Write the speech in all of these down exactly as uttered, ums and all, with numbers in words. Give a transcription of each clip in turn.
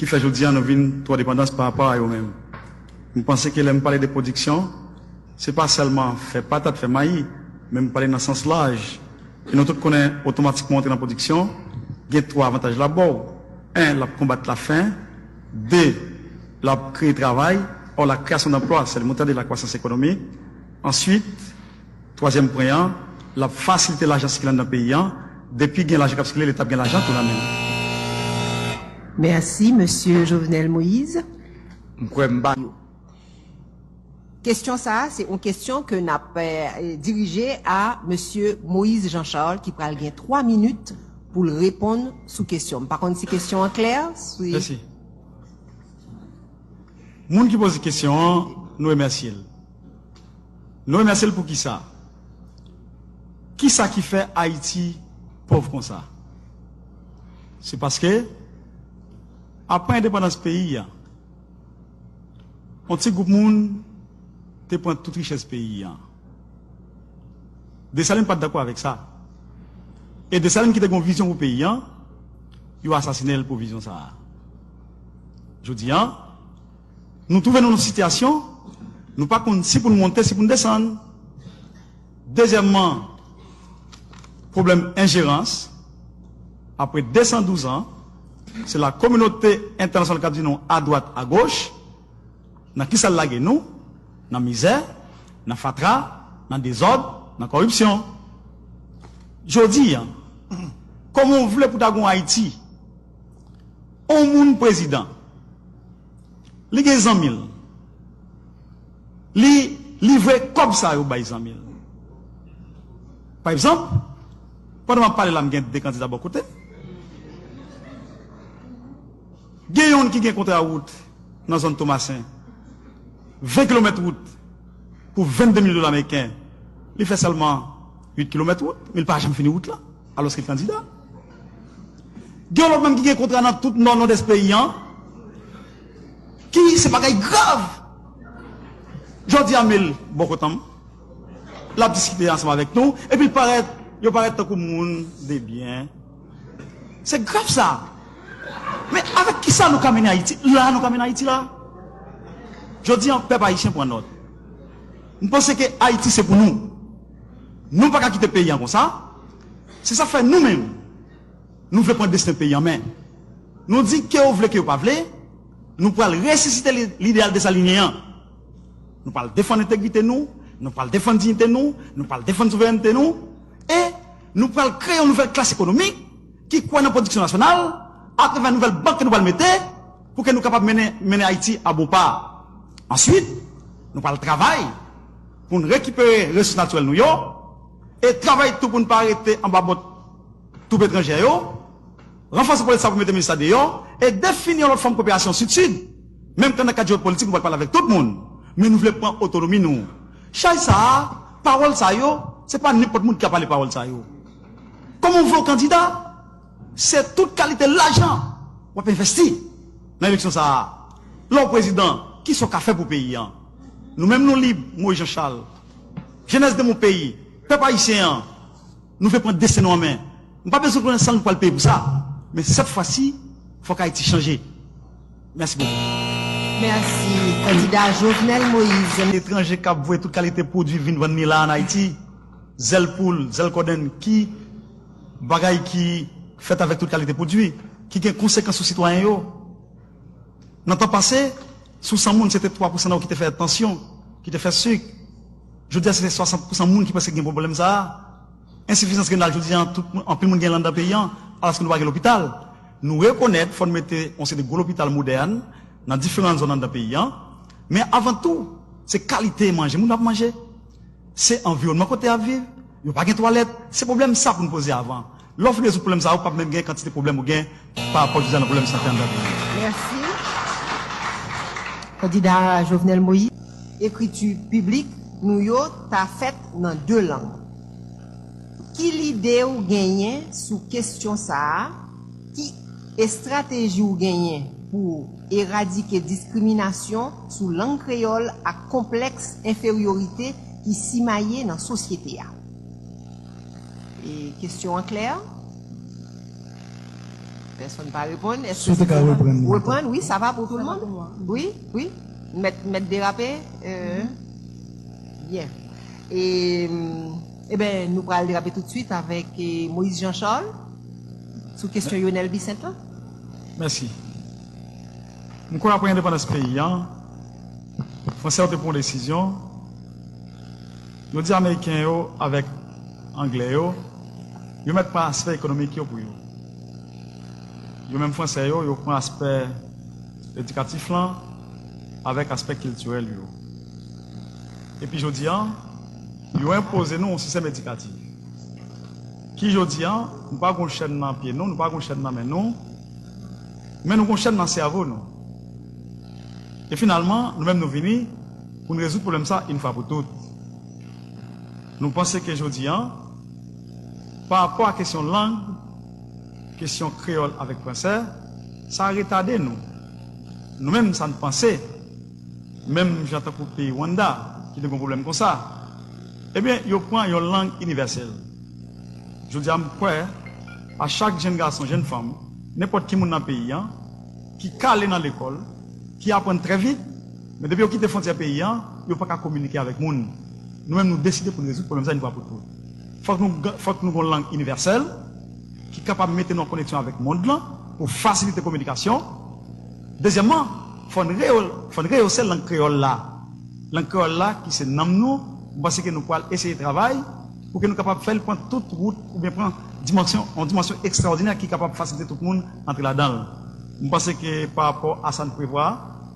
ki fè jodi a nou vin twò depandans pa rapò a yo menm. M panse ke lè m pale de pwodiksyon, se pa sèlman fè patat, fè mayi, men m pale nan sans laj. E nou tout konnen otomatikman w antre nan pwodiksyon, gen twa avantaj l ap ba w. En, l ap konbat lafen. De, l ap kreye travay. Or, la création d'emploi, c'est le moteur de la croissance économique. Answit, twazyèm pwen an, l ap fasilite lajan sikile anndan peyi an. Depi gen lajan k ap sikile, Leta ap gen lajan tou nan men l. Mèsi, mesye Jovenel Moïse. M kwè m ba. Kesyon sa a, se yon kesyon ke n ap eh, dirije a mesye Moïse Jean Charles ki pral gen twa minit pou l reponn sou kesyon. M pa konn si kesyon an klè. Si... Mèsi. Moun ki poze kesyon an, nou remèsye l. Nou remèsye l pou kisa? Kisa ki fè Ayiti pòv konsa? Se paske, apre endepandans peyi a, yon ti gwoup moun te pran tout richès peyi a. Desalin pa t dakò avèk sa. E Desalin ki te gen yon vizyon pou peyi a, yo asasinen l pou vizyon sa a. Jodi a, nou twouve nou nan sitiyasyon, nou pa konn si pou n monte, si pou n desann. Dezyèmman, pwoblèm enjerans. Apre desandouz an, se la kominote entènasyonal k ap di nou adwat, agoch, nan kisa l lage nou? Nan mizè, nan fatra, nan dezòd, nan kòripsyon. Jodi a, kòman w vle pou ta gen yon Ayiti? On moun prezidan, li gen zanmi l, li livre kòb sa yo bay zanmi l. Pa egzanp, pandan m ap pale la, m gen de kandida bò kote m. Gen yonn ki gen kontra wout nan zòn Tomasen, ven kilomèt wout pou vennde mil dola ameriken, li fè sèlman uit kilomèt wout, men li pa janm fini wout la, alòske l kandida. Gen yon lòt menm ki gen kontra nan tout nò nòdès peyi an, ki se bagay grav. Jodi a, men l bò kote m, l ap diskite ansanm avèk nou, epi l parèt, yo parèt tankou moun de byen. Se grav sa. Men avèk kisa nou ka mennen Ayiti? La nou ka mennen Ayiti la. Jodi a, pèp ayisyen pran nòt. M panse ke Ayiti se pou nou. Nou pa ka kite peyi a konsa. Se sa k fè nou menm, nou vle pran desten peyi a an men. Nou di ke yo vle, ke yo pa vle, nou pral resisite li- lideyal desalinyen an. Nou pral defann entegrite nou, nou pral defann diyite nou, nou pral defann souverènte nou, e nou pral kreye yon nouvèl klas ekonomik ki kwè nan pwodiksyon nasyonal atravè nouvèl bank ke nou pral mete pou ke nou kapab mennen mennen Ayiti a bon pa. Answit, nou pral travay pou n rekipere resous natirèl nou yo e travay tou pou n pa rete anba bòt twoup etranjè yo, ranfòse polis la pou mete milis la deyò, e defini yon lòt fòm koperasyon sid-sid. Menm ke nan kad jewopolitik, nou pral pale avèk tout moun, men nou vle pran otonomi nou. Chay sa a, pawòl sa yo, se pa nenpòt moun ki ka pale pawòl sa yo. Kòman w vle w kandida? Se tout kalite lajan w ap envesti nan eleksyon sa a. Lè w prezidan, kisa w ka fè pou peyi a? Nou menm nou lib, Moïse Jean Charles, Jeunesse de mon pays, pèp ayisyen an, nou vle pran desten nou an men. M pa bezwen konnen sa nou pral peye pou sa. Men sèt fwa si, fòk Ayiti chanje. Mèsi bokou. Mèsi. Kandida Jovenel Moïse. Etranje k ap voye tout kalite pwodui vin vann li la ann Ayiti, zèl poul, zèl kòdenn, ki bagay ki fèt avèk tout kalite pwodui, ki gen konsekans sou sitwayen yo. Nan tan pase, sou san moun, se te twa pousan nan yo ki te fè tansyon, ki te fè sik. Jodi a, se te swasant pousan moun ki prèske gen pwoblèm sa a. Ensifizans renal, jodi a, tout moun, anpil moun gen l anndan peyi a, alòske nou pa gen lopital. Nou rekonèt, fò n mete yon seri de gwo lopital modèn nan diferan zòn anndan peyi a. Men avan tou, se kalite manje moun ap manje. Se anviwònman kote y ap viv, yo pa gen twalèt, se pwoblèm sa pou n poze avan. Lè w fin rezoud pwoblèm sa yo, p ap menm gen kantite pwoblèm ou gen pa rapò jodi a nan pwoblèm sante anndan peyi a. Mèsi. Kandida Jovenel Moïse. Ekriti piblik nou yo ta fèt nan de lang. Ki lide w genyen sou kesyon sa a? Ki estrateji w genyen pou eradike diskriminasyon sou lang kreyòl ak konplèks enferyorite ki simaye nan sosyete a? E kesyon an klè? Pèsonn pa reponn. Èske si w te ka reprann li ankò? Reprann, wi, sa va pou tout moun? Wi, wi. Mèt, mèt derape? Euh, byen. E, mm, eben, nou pral derape toutswit avèk, eh, Moïse Jean Charles sou kesyon Yonel Bissainthe lan. Mèsi. M kwè apre endepandans peyi a, Fransè yo te pran yon desizyon. Yo di Ameriken yo avèk Anglè yo, yo mèt pran aspè ekonomik yo pou yo. Yo menm Fransè yo, yo pran aspè edikatif lan avèk aspè kiltirèl yo. Epi jodi a, yo enpoze nou yon sistèm edikatif ki jodi a, nou pa gon chèn nan pye nou, nou pa gon chèn nan men nou, men nou gon chèn nan sèvo nou. E finalman, nou menm nou vini pou n rezoud pwoblèm sa yon fwa pou tout. Nou panse ke jodi a, pa rapò a kesyon lang, kesyon kreyòl avèk fransè, sa retade nou. Nou menm, sa n panse, menm jan tankou peyi Rwanda, ki te gen pwoblèm konsa, ebyen, yo pran yon lang inivèsèl. Jodi a, m kwè, a chak jèn gason, jèn fanm, nenpòt ki moun nan peyi a, ki kale nan lekòl, ki aprann trè vit, men depi yo kite fwontyè peyi a, yo pa ka kominike avèk moun. Nou menm, nou deside pou n rezoud pwoblèm sa yon fwa pou tout. Fòk nou, fòk nou gon lang inivèsèl ki kapab mete nou an koneksyon avèk mond lan pou fasilite kominikasyon. Dezyèmman, fò n reyò-, fò n reyose lang kreyòl la. Lang kreyòl la ki se nanm nou, m panse ke nou pral eseye travay pou ke nou kapab fè l pran tout wout oubyen pran dimansyon, yon dimansyon ekstraòdinè ki kapab fasilite tout moun antre ladan l. M panse ke pa rapò a sa n prevwa,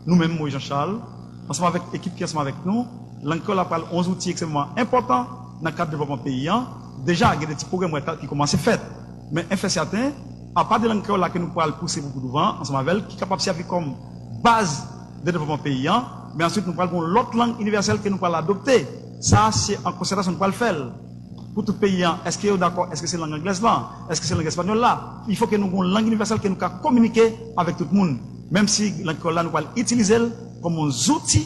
nou menm, Moïse Jean Charles, ansanm avèk ekip ki ansanm avèk nou, lang kreyòl la pral yon zouti ekstrèmman enpòtan nan kad devlòpman peyi a. Deja, gen de ti pwogrè m wè ki kòmanse fèt. Men, en fè sèten, apa de lang kreyòl la ke nou pral pouse pou, pou douvan, ansanm avè l, ki kapab sèvi kòm baz de devlòpman peyi a, men answit, nou pral gen yon lòt lang inivèsèl ke nou pral adopte. Sa, se an konsètasyon nou pral fè l. Pou tout peyi a, èske yo dakò? Èske se lang anglèz la? Èske se lang espanyòl la? Il fò ke nou gen yon lang inivèsèl ke nou ka kominike avèk tout moun. Menm si lang kreyòl la, nou pral itilize l kòm yon zouti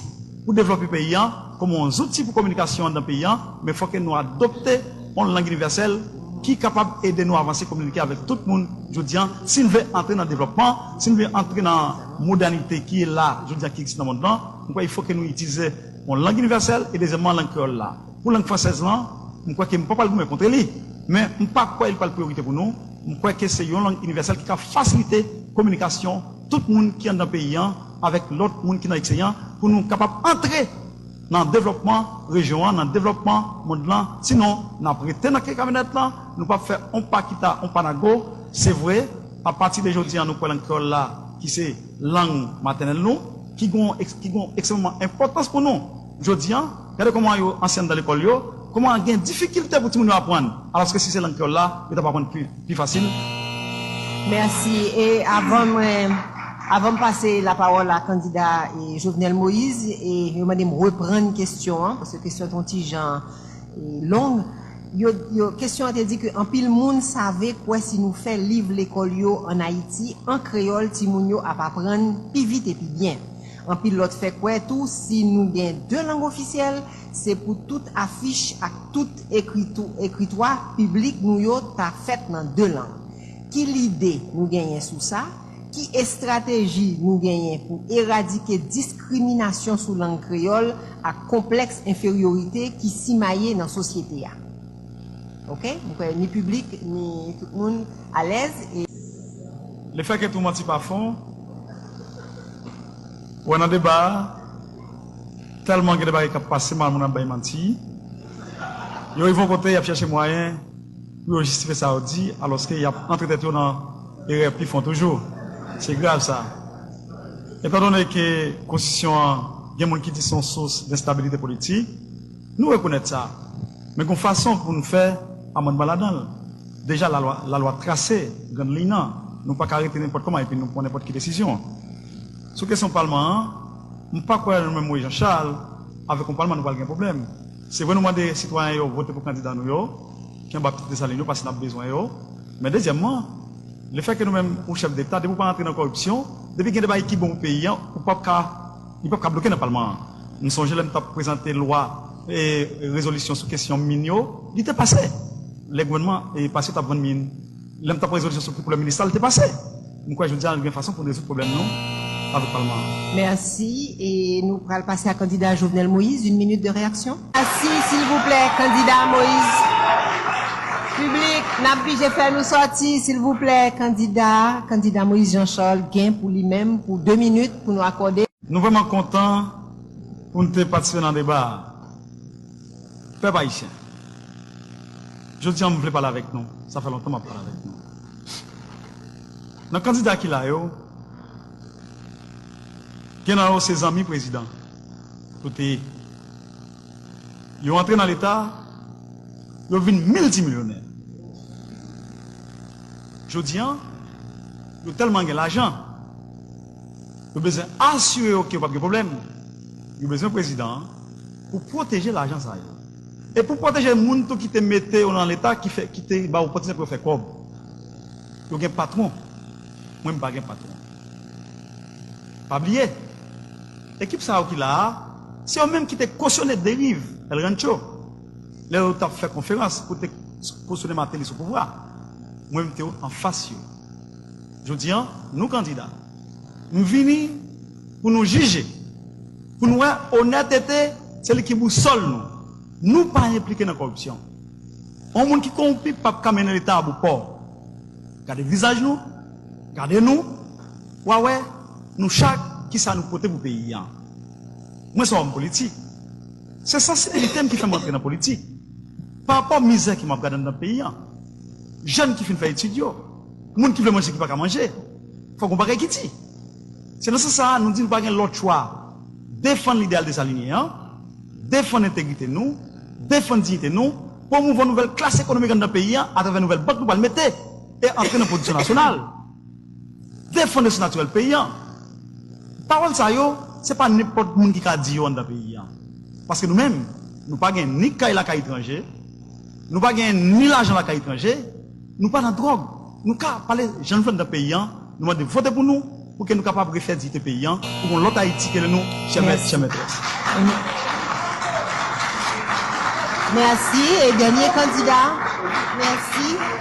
pou devlope peyi a, kòm yon zouti pou kominikasyon anndan peyi a, men fò ke nou adopte yon lang inivèsèl ki kapab ede nou avanse, kominike avèk tout moun jodi a, si n vle antre nan devlòpman, si n vle antre nan modènite ki la jodi a, ki egziste nan mond lan, m kwè il fò ke nou itilize yon lang inivèsèl e dezyèmman lang kreyòl la. Pou lang fransèz lan, m kwè ke m pa pral goumen kont li, men m pa kwè li pral priyorite pou nou. M kwè ke se yon lang inivèsèl ki ka fasilite kominikasyon tout moun ki anndan peyi a avèk lòt moun ki nan eksteryè, pou nou kapab antre nan devlòpman rejyon an, nan devlòpman mond lan. Sinon, n ap rete nan kay kamyonèt lan, nou p ap fè yon pa kita, yon pa nago. Se vre, apati de jodi a, nou kwè lang kreyòl la, ki se lang matènèl nou, ki gon, ki gon ekstrèmman enpòtans pou nou. Jodi a, gade kòman yo ansyen anndan lekòl yo, kòman gen difikilte pou timoun yo aprann, alòske si se lang kreyòl la, yo t ap aprann pi, pi fasil. Mèsi. E avan mwen, avan m pase lapawòl a kandida, e, Jovenel Moïse, e yo mande m reprann kesyon an, paske kesyon an te yon ti jan, e, long. Yo, yo, kesyon an te di ke anpil moun save kwè si nou fè liv lekòl yo ann Ayiti an kreyòl, timoun yo ap aprann pi vit e pi byen. Anpil lòt fè kwè tou, si nou gen de lang ofisyèl, se pou tout afich ak tout ekritou-, ekritwa piblik nou yo ta fèt nan de lang. Ki lide nou genyen sou sa? Ki estrateji nou genyen pou eradike diskriminasyon sou lang kreyòl ak konplèks enferyorite ki simaye nan sosyete a? Oke? M kwè ni piblik, ni tout moun alèz. E lefètke tou manti pa fon, ou wè nan deba a, tèlman gen de bagay k ap pase mal, moun ap bay manti. Yo rive yon kote, y ap chèche mwayen pou yo jistifye sa yo di, alòske y ap antre tèt yo nan erè pi fon toujou. Se grav sa. Etandone ke konstitisyon an gen moun ki di se yon sous d enstabilite politik, nou rekonèt sa. Men gen yon fason pou n fè amannman ladan l. Deja, lalwa, lalwa trase grann liy nan. Nou pa ka rete nenpòt kòman epi nou pran nenpòt ki desizyon. Sou kesyon palman an, m pa kwè nou menm Moïse Jean Charles, avèk yon palman nou pral gen pwoblèm. Se vre nou mande sitwayen yo vote pou kandida nou yo, ki anba pitit Desalin yo, paske n ap bezwen yo. Men dezyèmman, lefètke nou menm, yon chèf deta, depi w pa antre nan kòripsyon, depi gen de bagay ki bon pou peyi an, ou p ap ka, li p ap ka bloke nan palman an. M sonje lè m t ap prezante lwa, e, rezolisyon sou kesyon min yo, li te pase. Lè gouvènman, e, pase t ap vann min. Lè m t ap rezolisyon sou ki koulè minis la, li te pase. M kwè jodi a nou gen fason pou n rezoud pwoblèm nou avèk palman an. Mèsi. E nou pral pase a kandida Jovenel Moïse. Une minute de réaction. Asi, silvouplè, kandida Moïse. Piblik, n ap blije fè nou sòti, silvouplè, kandida, kandida Moïse Jean Charles gen pou li menm, pou de minit, pou nou akòde. Nou vrèman kontan pou n te patisipe nan deba a. Pèp ayisyen, jodi a m vle pale avèk nou. Sa fè lontan m ap pale avèk nou. Nan kandida ki la yo, gen nan yo se zanmi prezidan yo te ye. Yo antre nan Leta, yo vin miltimilyonè. Jodi a, yo tèlman gen lajan, yo bezwen asire yo ke yo p ap gen pwoblèm. Yo bezwen prezidan an pou pwoteje lajan sa yo. E pou pwoteje moun tou ki te mete yo nan Leta, ki fè, ki te ba yo opòtinite pou yo fè kòb. Yo gen patwon. Mwen, m pa gen patwon. Pa bliye, ekip sa yo ki la a, se yo menm ki te kosyone deriv El Rancho lè yo t ap fè konferans pou te kosyone Martelly sou pouvwa. Mwen, m te anfas yo. Jodi a, nou kandida. M vini pou nou jije, pou nou wè onètete, se li ki bousòl nou. Nou pa enplike nan kòripsyon. Yon moun ki kowonpi p ap ka mennen Leta a bout pò. Gade vizaj nou, gade nou, w a wè nou chak kisa nou pote pou peyi a. Mwen se yon òm politik. Se sansibilite m ki fè m antre nan politik. Pa rapò mizè ke m ap gade anndan peyi a. Jèn ki fin fè etid yo, moun ki vle manje ki pa ka manje, fòk gon bagay ki di. Se nan sans sa a, nou di nou pa gen lòt chwa. Defann lideyal Desalinyen an, defann entegrite nou, defann diyite nou, pwomouvè yon nouvèl klas ekonomik anndan peyi a atravè nouvèl bank nou pral mete e antre nan pwodiksyon nasyonal. Defann resous natirèl peyi a. Pawòl sa yo, se pa nenpòt moun ki ka di yo anndan peyi a. Paske nou menm, nou pa gen ni kay lakay etranje, nou pa gen ni lajan lakay etranje, nou pa nan dwòg. Nou ka pale jan nou vle anndan peyi a, nou mande vote pou nou, pou ke nou kapab refè diyite peyi a, pou gon lòt Ayiti ke le nou, chè mèt, chè mètrès. Mèsi. E dènye kandida. Mèsi.